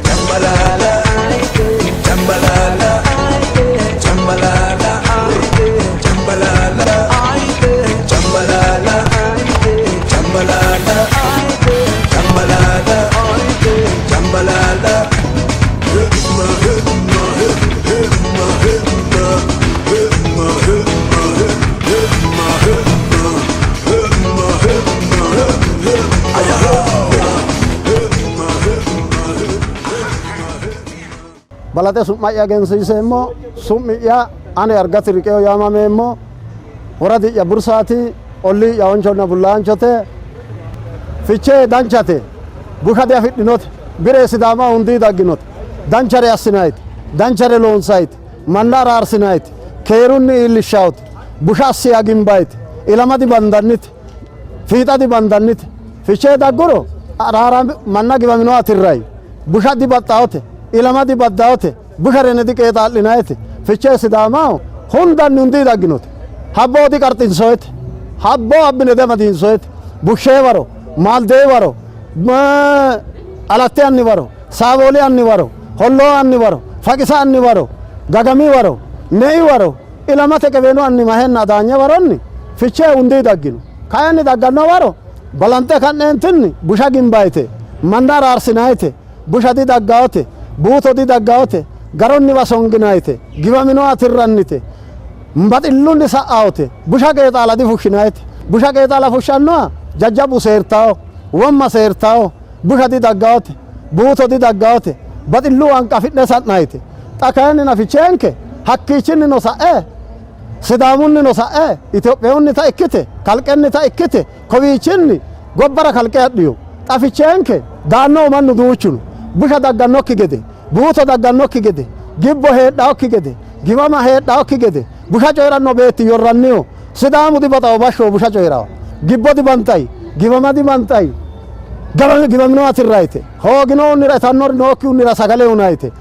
Cambalaalla Cambalaalla Cambalaalla Cambalaalla Cambalaalla Cambalaalla Cambalaalla Cambalaalla. Balaxe su'ma'ya egensiiseemmo. Su'mi'ya ane Argati Riqeo yaamameemmo. Woradi'ya Bursaati, ollii'ya Honchonna Bullaanchote. Fichee danchate, busha diafidhinote, bire Sidaama hundii dagginote. Danchare assinayite, danchare loonsayite, manna araarsinayite, keerunni iillishshawute, busha assiya gimbayite, ilama dibandannite, fiixa dibandannite. Fichee dagguro araara manna giwaminoha tirrayi, busha dibaxxawote, ilama dibaddawote, busharene diqeexaa'linayite. Fichee Sidaamaho hundanni hundii dagginote. Habbo diqarxinsoyete, habbo abbine diamadiinsoyete. Bushshee waro, Maaldee waro, Alatte anni waro, Saabooli anni waro, Holloo anni waro, Faqisa anni waro, Gagami waro, Nei waro, ilamate Qebeenu anni Mahenna Adaanye waronni Fichee hundii daggino. Kayinni dagganno waro balanxe ka'neentinni busha gimbayite, manna araarsinayite, busha didaggawote, buuto didaggawote, garonniwa songinayite, giwaminoha tirrannite, baxillunni sa'awote, busha qeexaala difushshinayite. Busha qeexaala fushshannoha jajjabbu seertawo, womma seertawo, busha didaggawote, buuto didaggawote, baxillu hanqafi'ne sa'nayite. Xa kayinnina Ficheenke hakkiichinnino sa'e Sidaamunnino sa'e Itophiyunnita ikkite kalqennita ikkite kowiichinni gobbara kalqe hadhiyo. Xa Ficheenke daannohu mannu duuchu no. Busha daggannokki gede, buuto daggannokki gede, gibbo heedhawokki gede, giwama heedhawokki gede, busha coyi'ranno beetti yorranniho. Sidaamu dibaxawo bashsho busha coyi'rawo. Gibbo dibanxayi, giwama dibanxayi, giwaminoha tirrayite, hooginohunnira itannori nookkihunnira sagale hunayite,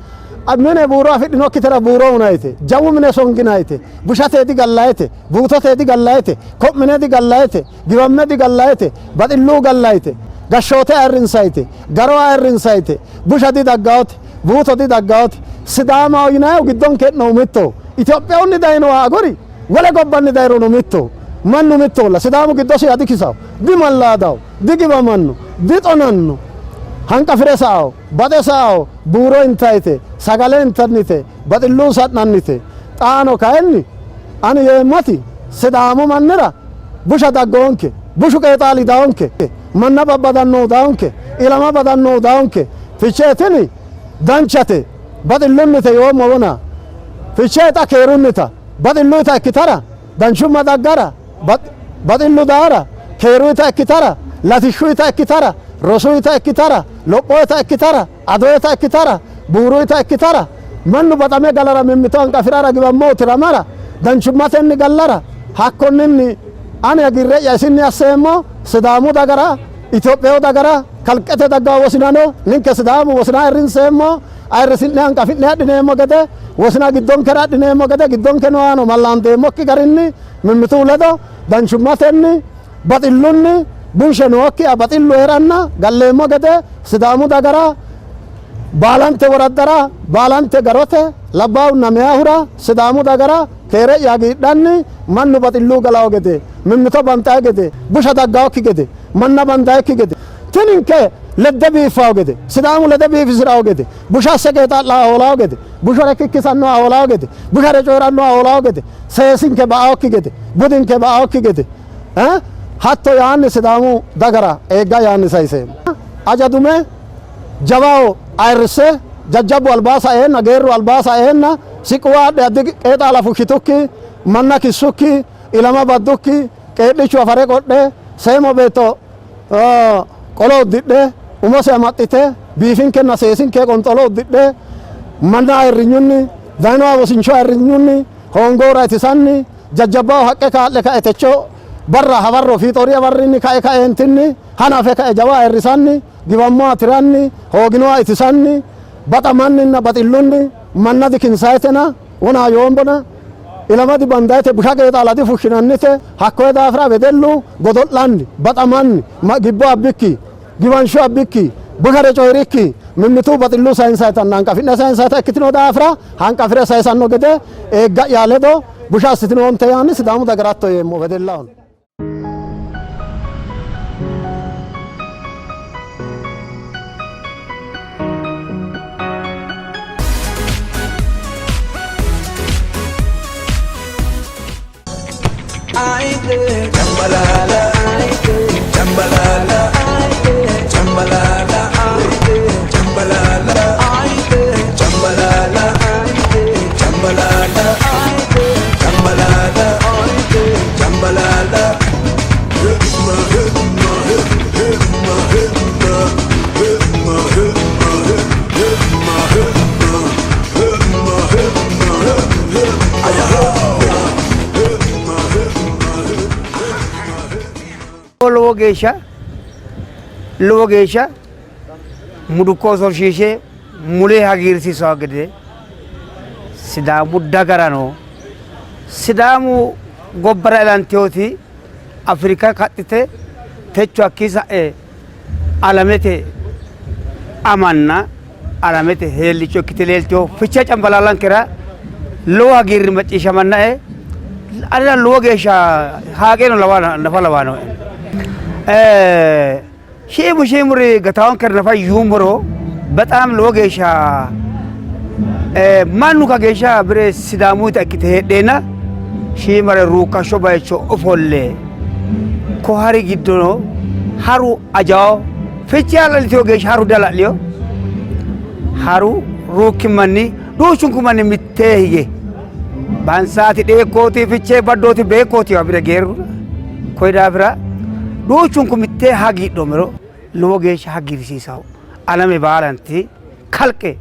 mine buuro afidhinokkitera buuro hunayite, jawu mine songinayite, bushate digallayite, buutote digallayite, ko'mine digallayite, giwamme digallayite, baxillu gallayite, gashshoote ayirrinsayite, garo ayirrinsayite, busha didaggawote, buuto didaggawote. Sidaamaho yinayihu giddonke hee'nohu mittoho. Itophiyunni dayinoha aguri wole gobbanni dayirono mittoho. Mannu mittoholla. Sidaamu giddosiha dikisawo, dimallaadawo, digiwamanno, dixonanno. Hanqafire sa'awo, baxe sa'awo, buuro intayite, sagale intannite, baxillu sa'nannite. Xaano kayinni ani yeemmoti Sidaamu mannira busha daggoonke, bushu qeexaali dawonke, manna babbadannohu dawonke, ilama badannohu dawonke. Fichee tini danchate, baxillunnite yoommo wona. Fichee xa keerunnita, baxilluyita ikkitara, danchumma daggara, baxillu daara, keeruyita ikkitara, latishshuyita ikkitara, rosuyita ikkitara, lophoyita ikkitara, adoyita ikkitara, buuruyita ikkitara, mannu baxame galara, mimmito hanqafi'rara, giwammohu tiramara, danchummatenni gallara, hakkonninni ani hagiirre'ya isinni asseemmo. Sidaamu dagara, Itophiyu dagara, kalqete dagga wosinano ninke Sidaamu wosina ayirrinseemmo, ayirrisi'ne hanqafi'ne adhineemmo gede, wosina giddonkera adhineemmo gede, giddonke noohano mallaandeemmokki garinni mimmitu ledo danchummatenni baxillunni bunshe nookkiha baxillu hee'ranna galleemmo gede Sidaamu dagara baalante woraddara baalante garote labbaahunna meyaahura Sidaamu dagara keere'ya hagiidhanni mannu baxillu galawo gede, mimmito banxayi gede, busha daggawokki gede, manna bandayikki gede, tininke ledde biiffawo gede, Sidaamu lede biifisirawo gede, busha asse qeexaa'la hoolawo gede, bushare kikkisannoha hoolawo gede, bushare coyi'rannoha hoolawo gede, seesinke ba'awokki gede, budinke ba'awokki gede, hatto yaanni Sidaamu dagara eegga yaanni sayiseemmo. Aja dume jawaho ayirrisse, jajjabbu albaa saeenna, geerru albaa saeenna, siqquwa adhe addi qeexaala fushshitukki, manna kissukki, ilama baddukki, qeedhichu afare qodhe, seemo beetto qolo uddidhe, umose amaxxite, biifinkenna seesinke qonxolo uddidhe, manna ayirrinyunni, dayinoha wosincho ayirrinyunni, hoongoora itisanni, jajjabbaho haqqe kaa'le kae techo barra hawarro fiixooriya barrinni kae kaeentinni hanafe kae jawa ayirrisanni, giwammoha tiranni, hooginoha itisanni, baxamanninna baxillunni manna dikinsayitena, wona yoombona, ilama dibandayite, busha qeexaala difushshinannite. Hakkoye daafira wedellu godo'lanni, baxamanni, gibbo abbikki, giwansho abbikki, Bushare coyi'rikki mimmitu baxillu sayinsayitanna hanqafi'ne sayinsayita ikkitino daafira hanqafi're sayisanno gede eegga'ya ledo busha assitinoonte yaanni Sidaamu dagara hatto yeemmo wedellahono. Chambalala, chambalala, chambalala, chambalala, chambalala, chambalala, chambalala, chambalala. Lowo geeshsha lowo geeshsha mudukko ofoshshiishe mule hagiirsiisanno gede Sidaamu dagarano Sidaamu gobbara ilantinoti Afirika kaxxite techo hakkii sa'e alamete amanna alamete heellicho ikkite leeltino Fichee Cambalallankera lowo hagiirri macciishshamannae anera lowo geeshsha haaqeeno nafa lawannoe. Shiimu shiimuri gataankeri nafa yuummoro bexaam lowo geeshsha mannu kageeshsha bire Sidaamuyita ikkite heedheenna shiimare ruukkashsho bayicho ofolle ko hari giddono haru ajawo Fichee hala'litino geeshsha haru dihala'lino. Haru ruukkimanni duuchunku manni mittee hige bansaati dheekkooti Fichee baddooti beekkooti bire geerru koyi daafira duuchunku mittee hagiidhoomero lowo geeshsha hagiirsiisawo alame baalanti kalqe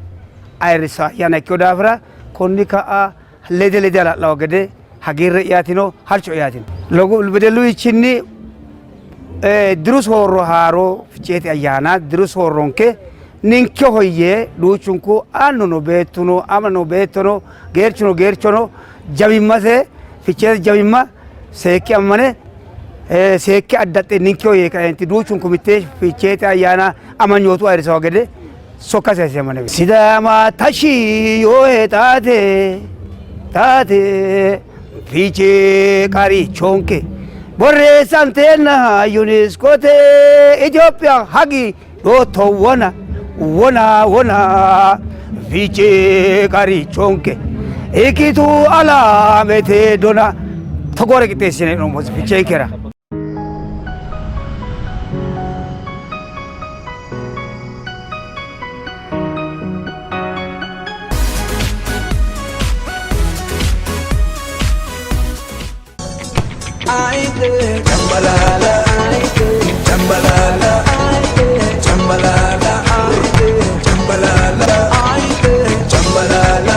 ayirrissa ayyaana ikkino daafira konni ka'a lede lede hala'lawo gede hagiirre'yaatino halcho'yaatino. Wedelluwichinni diru soorro haaro Ficheete ayyaana diru soorronke ninkeho yee duuchunku annuno beettuno amano beettono geerchuno geerchono jawimmase Ficheete jawimma seekke ammane seekke addaxxe ninkeho yee kaeenti duuchunku mitte Ficheete ayyaana amanyootu ayirrisawo gede sokka sayseemmo. Sidaama tashshi yoohe xaate xaate Fichee qarichonke borreessanteenna UNESCO-te Itophiya hagi dhootto wona wona wona Fichee qarichonke ikkitu alamete dona togoore qixxeessine hee'noommo Ficheenkera. Chambalala, chambalala, chambalala, chambalala, chambalala,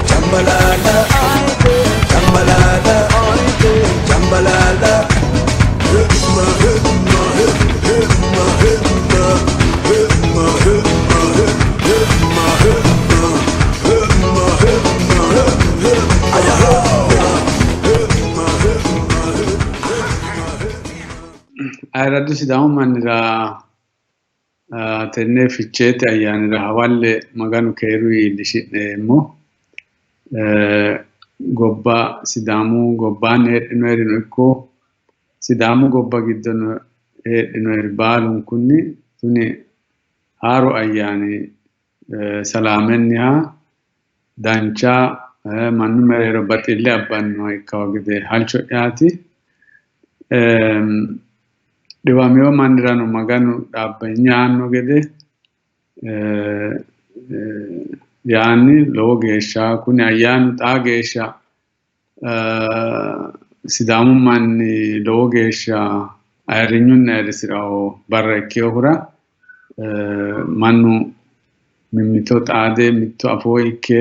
chambalala, chambalala, chambalala. Ayirradu Sidaamu mannira tenne Ficheete ayyaanira hawalle Maganu keeru iillishi'neemmo. Gobba Sidaamu gobbaanni heedhinoyirino ikko Sidaamu gobba giddo heedhinoyiri baalunkunni kuni haaru ayyaani salaamenniha dancha mannu mereero baxille abbannoha ikkawo gede halcho'yaati. Dhiwamiyo mannirano Maganu dhaabbenya aanno gede yaanni lowo geeshsha kuni ayyaanu xaa geeshsha Sidaamu manni lowo geeshsha ayirrinyunni ayirrisi'rawo barra ikkinohura mannu mimmito xaade mitto afoo ikke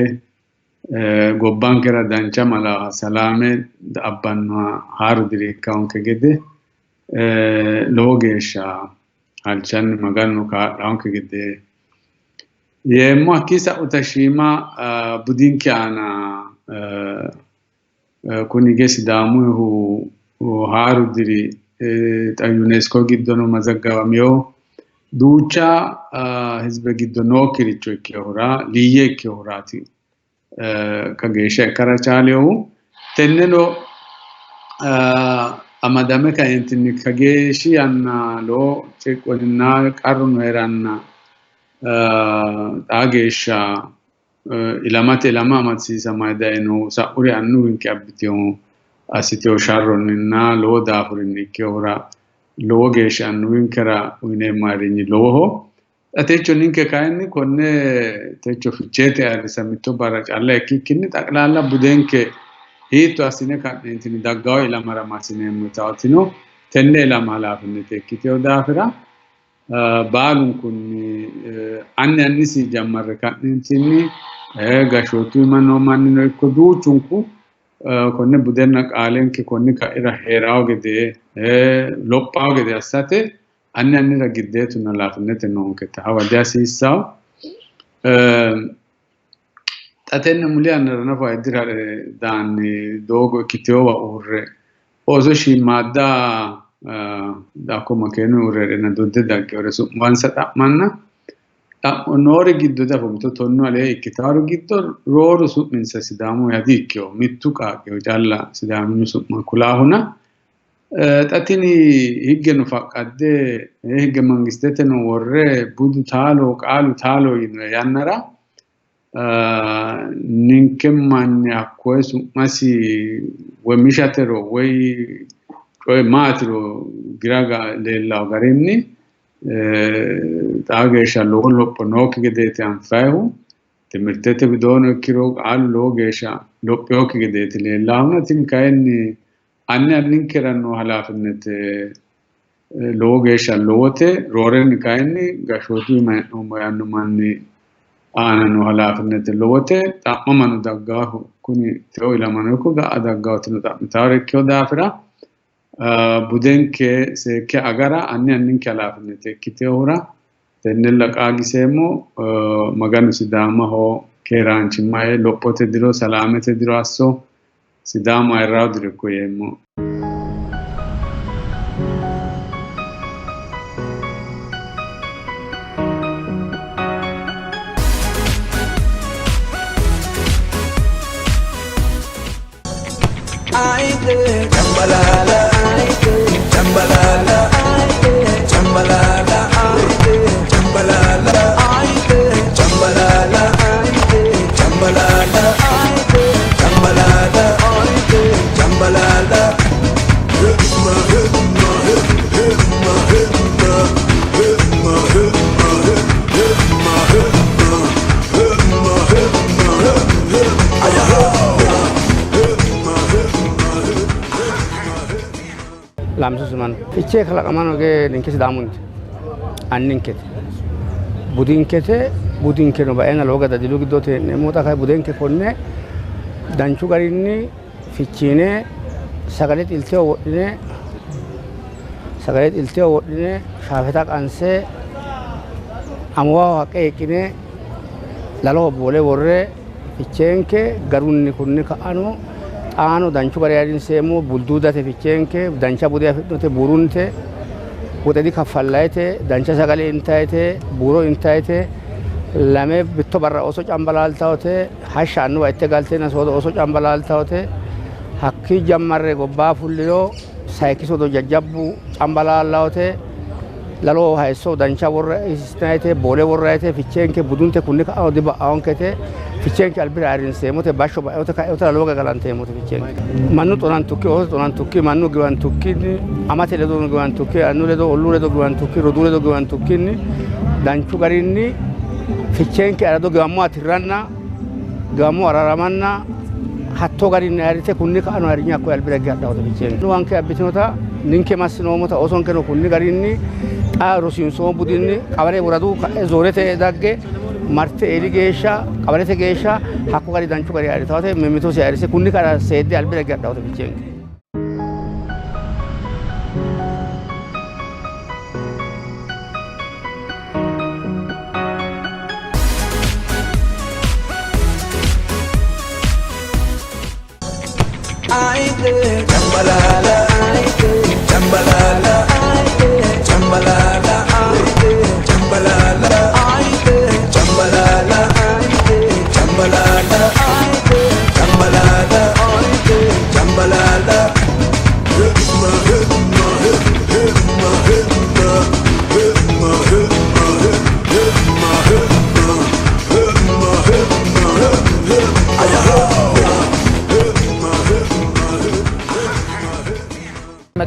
gobbankera dancha mala salaame abbannoha haaru diri ikkawonke gede lowo geeshsha halchanni Maganu kaa'lawonke gede yeemmo. Hakkii sa'uta shiima budinke aana kuni hige Sidaamuyihu haaru diri xa UNESCO giddono mazaggawamiyo. Duucha hizbe giddo nookkiricho ikkinohura liyye ikkinohuraati kageeshsha ikkara chaalehu. Tenneno amadame kaentinni kageeshshi yanna lowo ciqqoninna qarruno heeranna xaa geeshsha ilamate ilama amadisiisamayi dayino sa'uri annuwinke abbiteyo assiteyo sharronninna lowo daafurinni ikkinohura lowo geeshsha annuwinkera uyineemmo ayirrinyi lowoho. Xa techo ninke kayinni konne techo Ficheete ayirrisa mitto barra calla ikkikkinni xaqlaalla budenke hiitto assine ka'neentinni daggawo ilamara massineemmo yitaatino tenne ilama halaafinnete ikkiteyo daafira baalunkunni anni annisi jammarre ka'neentinni gashshootu iima noo mannino ikko duuchunku konne budenna qaalenke konni ka'ira heerawo gede lophawo gede assate anni annira giddeetunna halaafinnete noonketa hawa dihasiissawo. Xa tenne muli yannara nafa iddira ha're daanni doogo ikkiteyowa uurre ooso shiimmaadda hakko makeenu uurre hee'reenna dodde daggewore su'muwansa xa'manna xa'mo noori giddo dafo mito 10 alee ikkitawori giddo rooru su'minsa Sidaamuyiha di-ikkeyo, mittu qaaqqi calla Sidaamu su'ma kulaahuna. Xa tini higgeno faqqadde higge mangisteteno worre budu taalo qaalu taalo yinoe yannara ninke manni hakkoye su'masi woy mishatero woy coye maatiro gira leellawo garinni xaa geeshsha lowo lopho nookki gedeeti anfayihu. Timirtete widoono ikkiro qaalu lowo geeshsha lopheyokki gedeeti leellaahuna. Tini kayinni anni anninkera noo halaafinnete lowo geeshsha lowote, roorenni kayinni gashshootu iima hee'noommo yaanno manni aana noo halaafinnete lowote. Xa'mamano daggaahu kuni teo ilamano ikko ga'a daggaawotino xa'mitawore ikkeyo daafira budenke seekke agara anni anninke halaafinnete ikkiteyohura tennella qaagiseemmo. Maganu Sidaamaho keeraanchimma ee lophote diro salaamete diro asso, Sidaamu ayirrawo diro ikko yeemmo. Jambalala, jambalala, jambalala, jambalala, jambalala, jambalala, jambalala, jambalala. Himma, himma, himma, himma, himma, himma, himma, himma, himma, himma, Lamsu Suman Fichee kalaqamano ge ninke Sidaamunte anninkete budinkete budinkeno baena lowo gadadilu giddo hee'neemmo. Xa kayi budenke konne danchu garinni fichiine sagale xilteho wodhine sagale xilteho wodhine shaafeta qanse amuwaho haqqe hiiqqine laloho boole worre ficheenke garunni kunni ka'ano xaano danchu gari ayirrinseemmo. Bulduudate ficheenke dancha bude afidhinote buurunte woxe dikaffallayiite dancha sagale intayite buuro intayite lame mitto barra ooso cambalaaltawote hashsha annuwa itte galteenna soodo ooso cambalaaltawote hakkii jammarre gobbaa fulliro sayikki soodo jajjabbu cambalaallawote laloho hayisso dancha worrayite boole worrayite ficheenke budunte kunni ka'ano diba'aonkete ficheenke albira ayirrinseemmote bashsho ba'eote ka'eote lowo galanteemmote ficheenke mannu xonantukki ooso xonantukki mannu giwantukkinni amate ledo giwantukki annu ledo olluu ledo giwantukki roduu ledo giwantukkinni danchu garinni ficheenke arado giwammo atirranna giwammo araramanna hattoo garinni ayirrite kunni ka'ano ayirrinye hakkoye albira higge hadhawote ficheenke wanke abbitinota ninke massinoommota oosonkeno kunni garinni xa rosiinsoommo budinni qawale woradu ka'e zoonete dagge marte eeli geeshsha qawalete geeshsha hakko gari danchu gari ayirritawate mimmitosi ayirrise kunni ka'a seedde albira higge hadhawote ficheenke. Jambalala, jambalala, jambalala,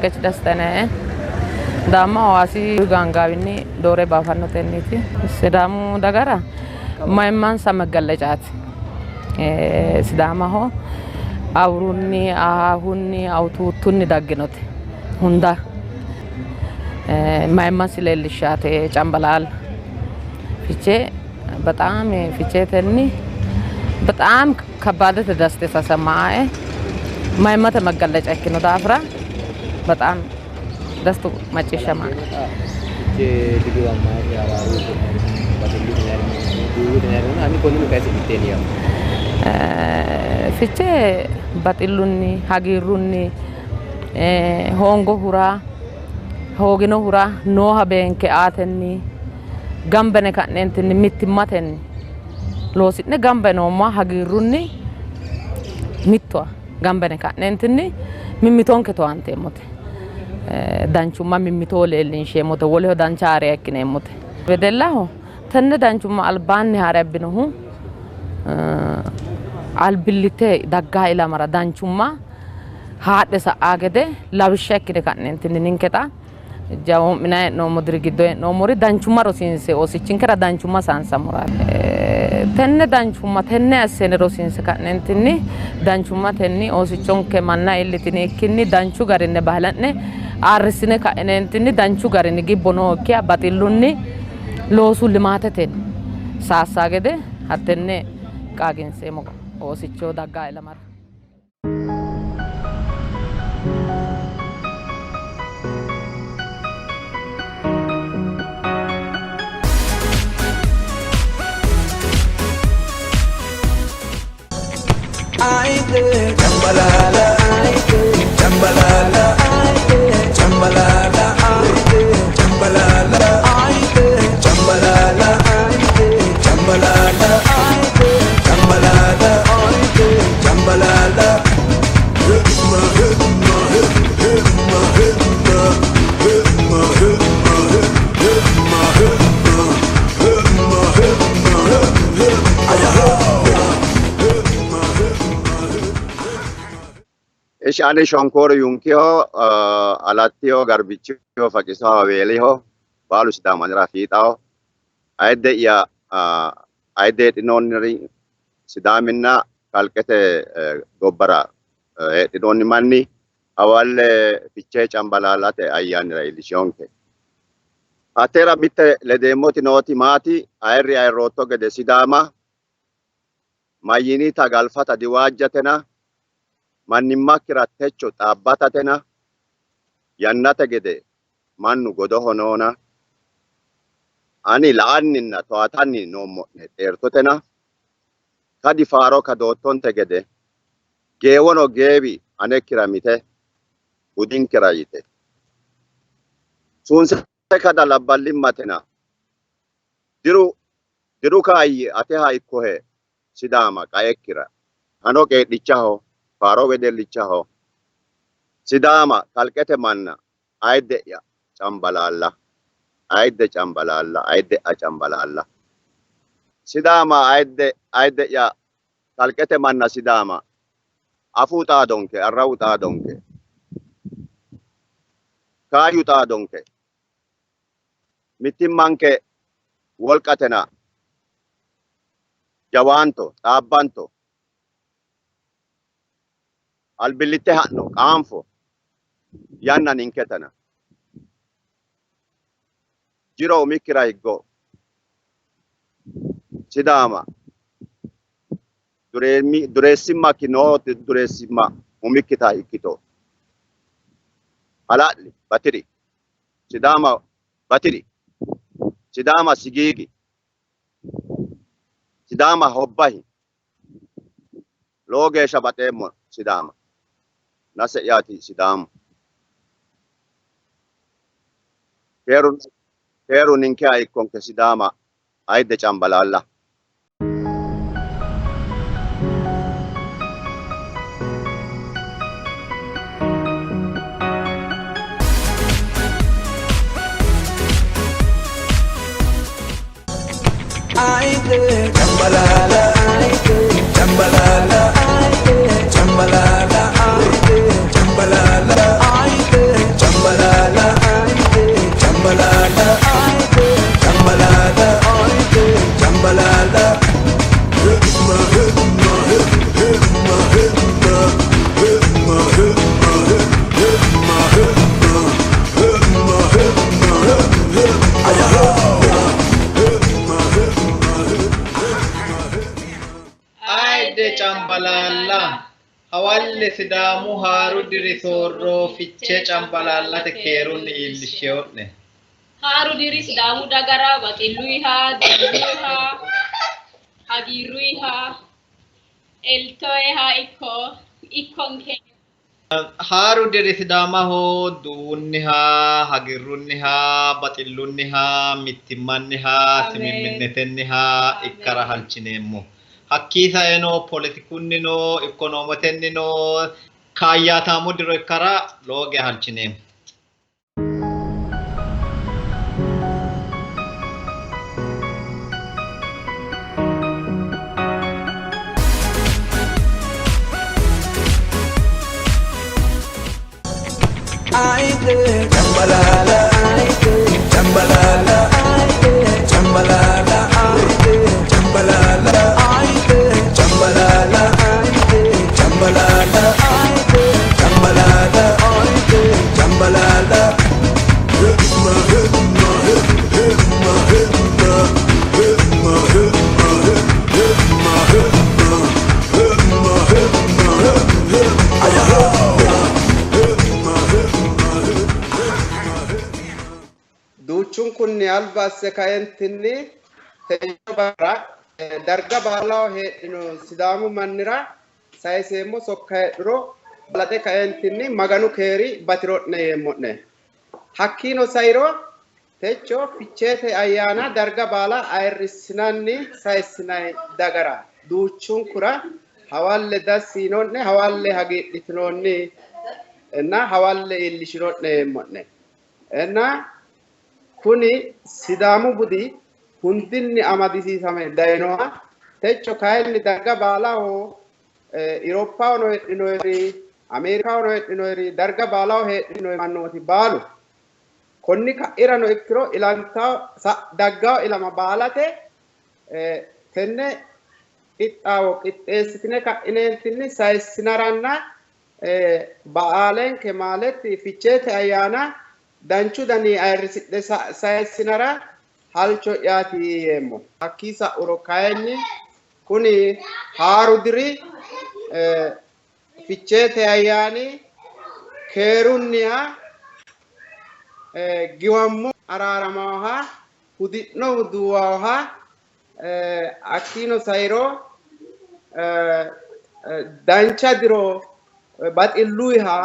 Demmeqech Dastanae daamma Hawaasi gaangaawinni doore baafannotenniiti. Sidaamu dagara mayimmansa መገለጫት Sidaamaho awurunni ahaahunni awutuuttunni dagginote hunda mayimmasi leellishshaate Cambalaalla Fichee በጣም ፊቼተኒ በጣም ከባደተ ደስታ ተሰማኤ mayimmate መገለጫ ikkino daafira በጣም ደስቱ macciishshama Fichee baxillunni hagiirrunni hoongohura hooginohura nooha beenke aatenni gambene ka'neentinni mittimmatenni loosi'ne gamba yinoommoha hagiirrunni mittowa gambene ka'neentinni mimmitonke towaanteemmote danchumma mimmitoho leellinsheemmote woleho dancha haare ikkineemmote wedellaho tenne danchumma albaanni haare abbinohu albillitte daggaa ilamara danchumma haadhe sa'aa gede lawishsha ikkine ka'neentinni ninke xa jawoo'minanni hee'noommo diri giddo hee'noommori danchumma rosiinse oosichinkera danchumma saansammoraati. Tenne danchumma tenne assine rosiinse ka'neentinni danchummatenni oosichonke manna iillitinikkinni danchu garinni bahala'ne ayirrisine ka'neentinni danchu garinni gibbo nookkiha baxillunni loosu limaatetenni saassaa gede hattenne qaaginseemmo oosicho daggaa ilamara. Cambalaalla Cambalaalla Cambalaalla Cambalaalla Cambalaalla Cambalaalla Cambalaalla Cambalaalla. Ishi ani Shonkoru Yunkiho, Alattiho, Garbichiho, Faqisaho, Haweeliho, baalu Sidaamanira fiixaho. Ayidde'ya ayidde heedhinoonniri Sidaaminna kalqete gobbara heedhinoonni manni hawalle Fichee Cambalaallate ayyaanira iillishonke. Atera mitte ledeemmoti nooti maati ayirri ayirrootto gede Sidaama mayyinita galfata diwaajjatena mannimmakkira techo xaabbatatena yannate gede mannu godoho noona ani la'anninna towatanni noommo'ne xeertotena kadi faaro kadoottonte gede geewono geewi anekkira mite budinkera yite suunse kada labballimmatena diru diru kaayyi ateha ikkohe Sidaama qaekkira ano qeedhichaho faaro wedellichaho Sidaama kalqete manna ayidde'ya Cambalaalla ayidde Cambalaalla ayidde'ya Cambalaalla Sidaama ayidde ayidde'ya kalqete manna Sidaama afuu xaadonke arrawu xaadonke kaayyu xaadonke mittimmanke wolqatena jawaanto xaabbanto albillitte ha'no qaanfo yanna ninketena jiro umikkira higgo Sidaama dureessimmakki noo dureessimma umikkita ikkito hala'li batiri Sidaama batiri Sidaama sigiigi Sidaama hobbahi lowo geeshsha baxeemmo Sidaama nase'yaati Sidaamu keeru ninkeha ikkonke Sidaama ayidde Cambalaalla. Cambalaalla Cambalaalla Cambalaalla Cambalaalla Ayidde Cambalaalla hawalle Sidaamu haaru diri soorro Fichee Cambalaallate keerunni iillishsheyo'ne. Haaru diri Sidaamu dagara baxilluyiha, dilluyha, hagiirruyha, eltoyiha ikko ikkonke. Haaru diri Sidaamaho duwunniha, hagiirrunniha, baxillunniha, mittimmanniha, simimminnetenniha ikkara halchineemmo. Hakkii saeno poletikunnino ikkonoomotennino kaayyaataamo diro ikkara lowo geya halchineemmo. Jambalala, jambalala, jambalala, jambalala, jambalala, jambalala, jambalala, jambalala. Duuchunkunni alba asse kaentinni techo barra darga baalaho heedhino Sidaamu mannira sayiseemmo sokka heedhuro balaxe kaentinni Maganu keeri batiro'ne yeemmo'ne. Hakkiino sairo techo Ficheete ayyaana darga baala ayirrissinanni sayissinanni dagara duuchunkura hawalle dassi yino'ne, hawalle hagiidhitinoonni እና hawalle iillishino'ne yeemmo'ne. እና kuni Sidaamu budi hundinni amadisiisame dayinoha techo kayinni darga baalaho Awuroppahono heedhinoyiri Ameerikahono heedhinoyiri darga baalaho heedhinoyiri mannooti baalu konni ka'irano ikkiro ilantao daggawo ilama baalate tenne qixxaawo qixxeessitine ka'ineentinni sayissinaranna ba'aalenke maaletti Ficheete ayyaana danchu dani ayirrisidhe sayissinara halcho'yaati yeemmo. Hakkii sa'uro kayinni kuni haaru diri Ficheete ayyaani keerunniha giwammo araaramaaha hudi'nohu duuwaaha hakkiino sairo dancha diro baxilluyiha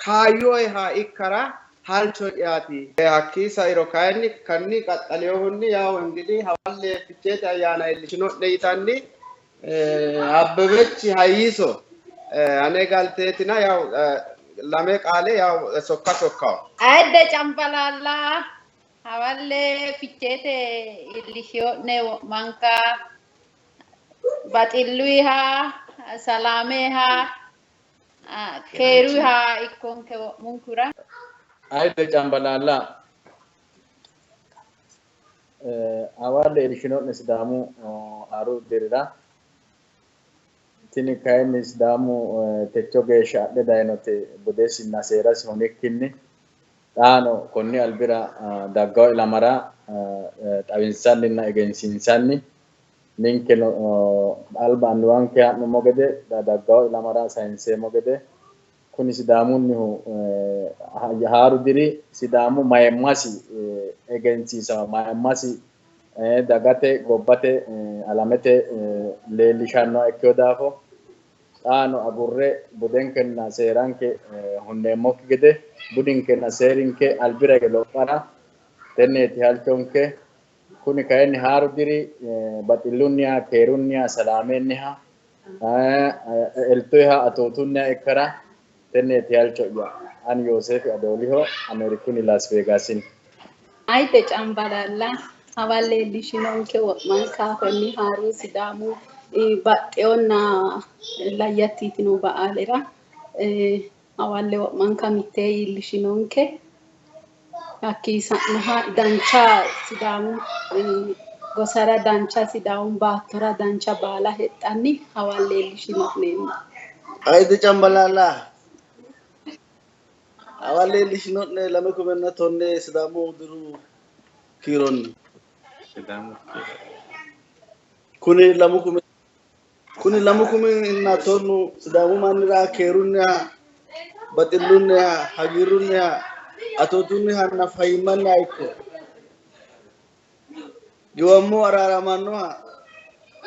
kaayyoyiha ikkara halcho'yaati. Hakkii sairo kayinni kanni qaxxaleyohunni yaw ingidi hawalle Ficheete ayyaana iillishino'ne yitanni Abbebech Hayiso ane galteetina yaw lame qaale yaw sokka sokkawo. Ayidde Cambalaalla hawalle Ficheete iillishino'ne wo'manka baxilluyiha salaameha keeruyiha ikkonke wo'munkura. Ayidde Cambalaalla hawalle iillishino'ne Sidaamu haaru dirira. Tini kayinni Sidaamu techo geeshsha adhe dayinote budesinna seerasi hunikkinni xaano konni albira daggawo ilamara xawinsanninna egensiinsanni ninkeno alba annuwanke ha'nummo gede daggawo ilamara sayinseemmo gede kuni Sidaamunnihu haaru diri Sidaamu mayimmasi egensiisawo mayimmasi dagate gobbate alamete leellishannoha ikkeyo daafo xaano agurre budenkenna seeranke hunneemmokki gede budinkenna seerinke albira hige lophara tenneeti halchonke. Kuni kayinni haaru diri baxillunniha keerunniha salaamenniha eltoyiha atootunniha ikkara tenneeti halcho'ya. Ani Yoosefi Adooliho Ameerikunni Las Vegasinni. Ayidde Cambalaalla hawalle iillishinonke wo'manka konni haaru Sidaamu baxxeyonna layyatti yitino ba'aalera hawalle wo'manka mittee iillishinonke. Hakkii sa'noha dancha Sidaamu gosara dancha Sidaamu baattora dancha baala hexxanni hawalle iillishino'neemmo. Ayidde Cambalaalla hawalle iillishino'ne 2010 Sidaamu diru kiironni. Kuni Kuni 2010 Sidaamu mannira keerunniha, baxillunniha, hagiirrunniha, atootunnihanna fayyimmanniha ikko. Giwammo araaramannoha,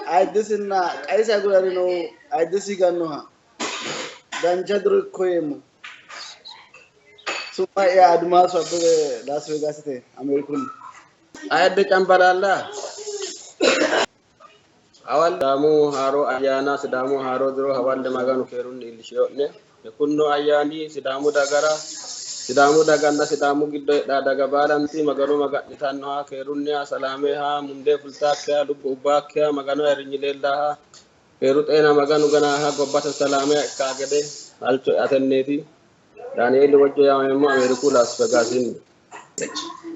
ayiddisinna qaesi agurarinohu ayiddisi higannoha dancha diro ikko yeemmo. Su'ma'ya Adimaasu Abbebe Las Vegasite Ameerikunni. Ayidde Cambalaalla hawalle Sidaamu haaro ayyaana Sidaamu haaro diro hawalle Maganu keerunni iillishiyo'ne. Kunno ayyaani Sidaamu dagara Sidaamu daganna Sidaamu giddo heedhaa daga baalanti Magano maga'nitannoha keerunniha salaameha mundee fultaakkiha lubbo ubbaakkiha Maganu ayirrinyi leellaha keeru xeena Maganu ganaha gobbate salaameha ikkaa gede halcho atenneeti. Daani'eeli Wojjo yaamameemmo Ameeriku Las Vegasinni.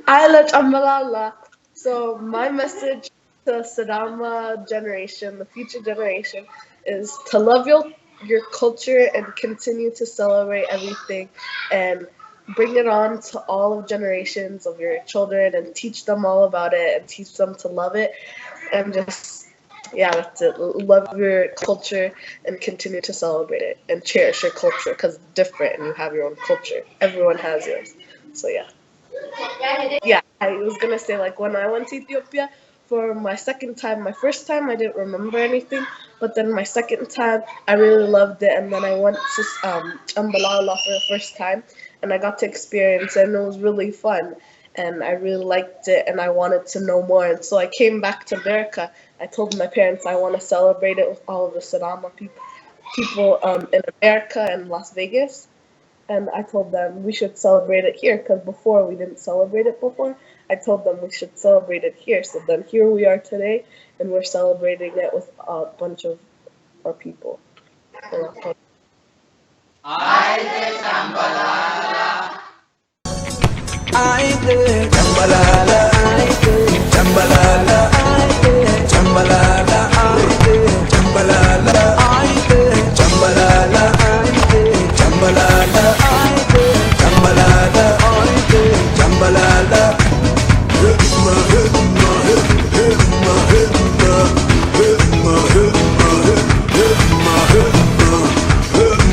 Ayla Chambalala. So my message to Sidama generation, the future generation, is to love your culture and continue to celebrate everything and bring it on to all of generations of your children and teach them all about it and teach them to love it and just, yeah, that's it. Love your culture and continue to celebrate it and cherish your culture because it's different and you have your own culture. Everyone has yours. So yeah. Yeah, I was gonna say, like, when I went to Ethiopia for my second time, my first time I didn't remember anything, but then my second time I really loved it, and then I went to Ambalala for the first time, and I got to experience it, and it was really fun, and I really liked it, and I wanted to know more, and so I came back to America. I told my parents I want to celebrate it with all of the Sidama people in America and Las Vegas. And I told them we should celebrate it here because before we didn't celebrate it before. I told them we should celebrate it here. So then here we are today, and we're celebrating it with a bunch of our people. Ayidde Cambalaalla, ayidde Cambalaalla, ayidde Cambalaalla, ayidde Cambalaalla, ayidde Cambalaalla, ayidde Cambalaalla, ayidde Cambalaalla, ayidde Cambalaalla. Himma himma himma himma himma himma himma himma himma himma himma.